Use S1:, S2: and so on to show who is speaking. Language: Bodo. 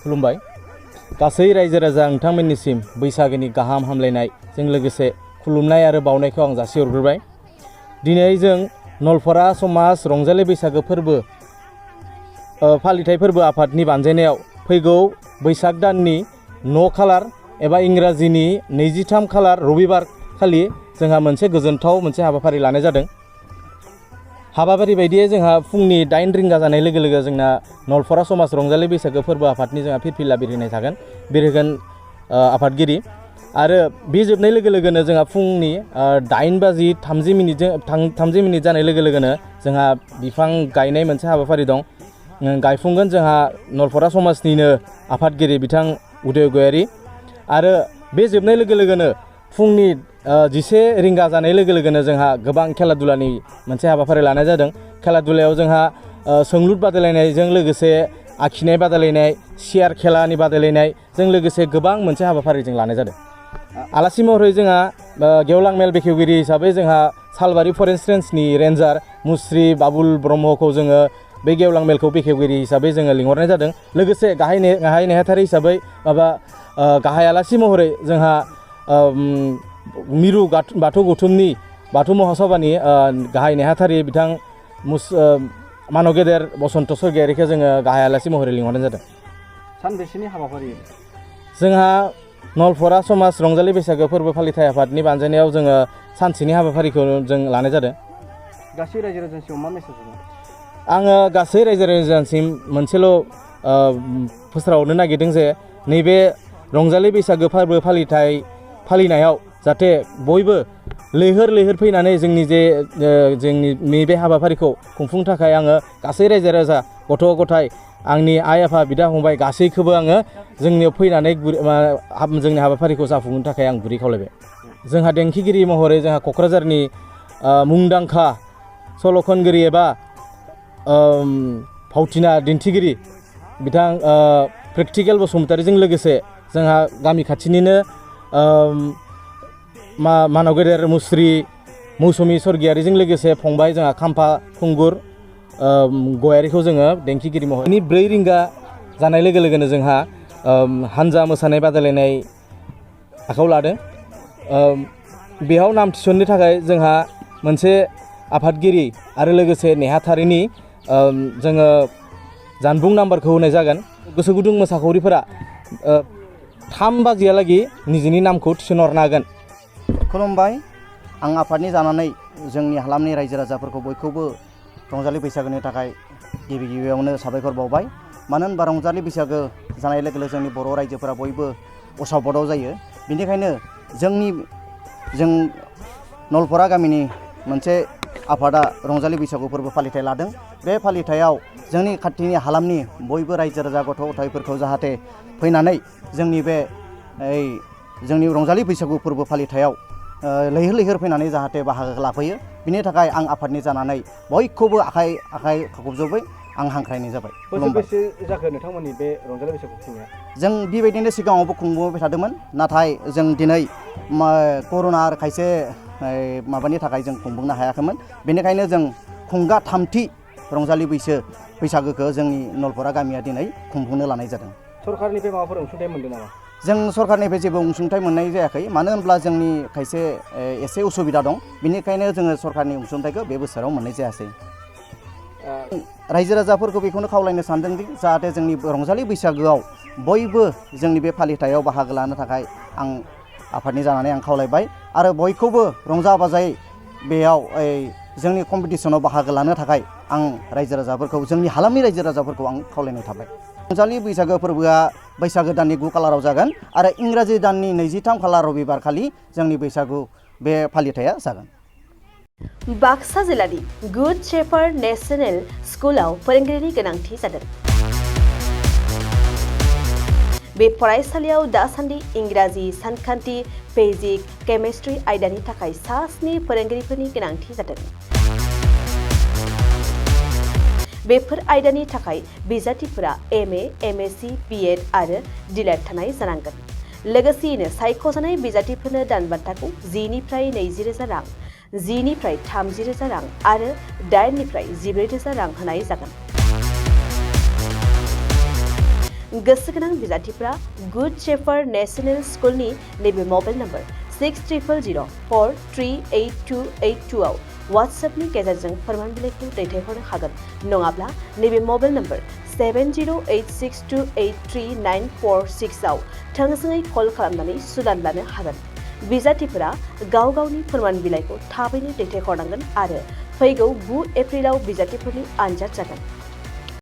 S1: खुलुमबाय गासै रायजो राजा नोंथांमोननिसिम बैसागोनि गाहाम हामलायनायजों लोगोसे खुलुमनाय आरो बावनायखौ आं जासिहरग्रोबाय। दिनै जों नलफरा समाज रंजालि बैसागो फोरबो फालिथाय फोरबो आफादनि बानजायनायाव फैगौ बैसाग दाननि 9 खालार एबा इंराजिनि 23 खालार रबिबार खालि जोंहा मोनसे गोजोनथाव मोनसे हाबाफारि लानाय जादों। हाबाफारि बायदियै जोंहा फुंनि 8 रिंगा जानाय लोगो लोगो जोंना नलफरा समाज रंजालि बैसागो फोरबो आफादनि जोंहा फिरफिला बिरहोनाय थागोन, बिरहोगोन आफादगिरि। आरो बे जोबनाय लोगो लोगोनो जोंहा फुंनि 8:30 मिनिट जानाय लोगो लोगोनो जोंहा बिफां गायनाय मोनसे हाबाफारि दं। गायफुंगोन जोंहा नलफरा समाजनिनो आफादगिरि बिथां उदय गयारी। आरो बे जोबनाय लोगो लोगोनो फुंनि 11 रिंगा जानाय लोगो लोगोनो जोंहा गोबां खेला दुलानि मोनसे हाबाफारि लानाय जादों। खेला दुलायाव जोंहा सोंलुर बादायलायनायजों लोगोसे आखिनाय बादायलायनाय, सियार खेलानि बादायलायनायजों लोगोसे गोबां मोनसे हाबाफारि जों लानाय जादों। आलासि महरै जोंहा गेवलां मेल बेखेवगिरि हिसाबै जोंहा सालबारि फरेस्ट रेन्जनि रेन्जार मुस्रि बाबुल ब्रह्मखौ जोङो बे गेवलां मेलखौ बेखेवगिरि हिसाबै जोङो लिंहरनाय जादों। लोगोसे गाहाय नेहाथारि हिसाबै गाहाय आलासि महरै जोंहा मिरु बाथौ गौथुमनि बाथौ महासभानि गाहाय नेहाथारि बिथां मानव गेदेर बसन्त स्वरगयारिखौ जोङो गाहाय आलासि महरै लिंहरनाय जादों।
S2: सानबेसेनि हाबाफारि?
S1: जोंहा नलफरा समाज रंजालि बैसागो फोरबो फालिथाय आफादनि बानजायनायाव जोङो सानसेनि हाबाफारिखौ जों लानाय जादों।
S2: गासै रायजो राजानिसिम मा मेसेज होगोन?
S1: आङो गासै रायजो राजानिसिम मोनसेल' फोस्रावनो नागिरदों जे नैबे रंजालि बैसागो फोरबो फालिनायाव जाहाथे बयबो लैहोर लैहोर फैनानै जोंनि नैबे हाबाफारिखौ खुंफुंनो थाखाय आङो गासै रायजो राजा गथ' गथाय आंनि आइ आफा बिदा फंबाय गासैखौबो आङो जोंनियाव फैनानै जोंनि हाबाफारिखौ जाफुंहोनो थाखाय आं गुरै खावलायबाय। जोंहा देंखोगिरि महरै जोंहा क'क्राझारनि मुंदांखा सल' खनगिरि एबा फावथिना दिन्थिगिरि बिथां प्रेक्टिकेल बसुमतारीजों लोगोसे जोंहा गामि खाथिनिनो मानव गेदेर मुस्रि मौसुमि स्वरगयारिजों लोगोसे फंबाय जोंहा खाम्फा खुंगुर गयारिखौ जोङो देंखोगिरि महरै 4 रिंगा जानाय लोगो लोगोनो जोंहा हानजा मोसानाय बादायलायनाय आखायाव लादों। बेयाव नाम थिसननो थाखाय जोंहा मोनसे आफादगिरि आरो लोगोसे नेहाथारिनि जोङो जानबुं नाम्बारखौ होनाय जागोन। गोसो गुदुं मोसाखावरिफोरा 3 बाजियालागै निजिनि नामखौ थिसनहरनो हागोन।
S3: खुलुमबाय। आं आफादनि जानानै जोंनि हालामनि रायजो राजाफोरखौ बयखौबो रंजालि बैसागोनि थाखाय गिबियावनो साबायखर बावबाय। मानो होनबा रंजालि बैसागो जानाय लोगो लोगो जोंनि बर' रायजोफोरा बयबो उसाव बादाव जायो। बेनिखायनो जों नलफरा गामिनि मोनसे आफादा रंजालि बैसागु फोरबो फालिथाय लादों। बे फालिथायाव जोंनि खाथिनि हालामनि बयबो रायजो राजा गथ' गथायफोरखौ जाहाथे फैनानै जोंनि रंजालि बैसागु फोरबो फालिथायाव लैहोर लैहोर फैनानै जाहाथे बाहागो लाफैयो, बिनि थाखाय आं आफादनि जानानै बयखौबो आखाइ खबजबै आं हांख्रायनाय जाबाय।
S2: बेसे जाखो नोंथांमोननि बे रंजालि बैसागु खुंनाया?
S3: जों बेबायदिनो सिगाङावबो खुंबोबाय थादोंमोन, नाथाय जों दिनै कर'ना आरो खायसे माबानि थाखाय जों खुंफुंनो हायाखैमोन। बेनिखायनो जों खुंगा 3थि रंजालि बैसागोखौ जोंनि नलफरा गामिया दिनै खुंफुंनो लानाय जादों।
S2: सरकारनिफ्राय माबाफोर अनसुंथाइ मोनदों नामा?
S3: जों सरकारनिफ्राय जेबो अनसुंथाइ मोननाय जायाखै, मानो होनब्ला जोंनि खायसे एसे उसुबिदा दं। बेनिखायनो जोङो सरकारनि अनसुंथाइखौ बे बोसोराव मोननाय जायासै। रायजो राजाफोरखौ बेखौनो खावलायनो सानदोंदि जाहाथे जोंनि रंजालि बैसागोआव बयबो जोंनि बे फालिथायाव बाहागो लानो थाखाय आं आफादनि जानानै आं खावलायबाय। आरो बयखौबो रंजा बाजायै बेयाव जोंनि कम्पिटिसनाव बाहागो लानो थाखाय आं रायजो राजाफोरखौ, जोंनि हालामनि रायजो राजाफोरखौ आं खावलायनाय थाबाय। रंजालि बैसागो फोरबोआ बैसागो दाननि 9 खालाराव जागोन आरो इंराजि दाननि 23 खालार रबिबार खालि जोंनि बैसागु बे फालिथाया जागोन।
S4: बाक्सा जिल्लानि गुड शेफार्ड नेशनेल स्कुलाव फोरोंगिरिनि गोनांथि जादों। बे फरायसालियाव दासान्दि इंराजि, सानखान्थि, फिजिक्स, केमिस्ट्रि आयदानि थाखाय 7 फोरोंगिरिफोरनि गोनांथि जादों। बेफोर आयदानि थाखाय बिजाथिफोरा MA, MSc, BEd आरो DLED थानाय जानांगोन। लोगोसेयैनो सायख'जानाय बिजाथिफोरनो दान बान्थाखौ 10निफ्राय 20,000 रां, 10निफ्राय 30,000 रां आरो 8निफ्राय 14,000 रां होनाय जागोन। गोसो गोनां बिजाथिफ्रा गुड शेफार्ड नेशनेल स्कुलनि नैबे मबाइल नम्बर 600004388282 आव WhatsAppनि गेजेरजों फोरमान बिलाइखौ दैथायहरनो हागोन नङाब्ला नैबे मबाइल नम्बर 7086283946 आव थोंजोङै कल खालामनानै सुलाद लानो हागोन। बिजाथिफोरा गाव गावनि फोरमान बिलाइखौ थाबैनो दैथायहरनांगोन आरो फैगौ 9 एप्रिलाव बिजाथिफोरनि आनजाद जागोन।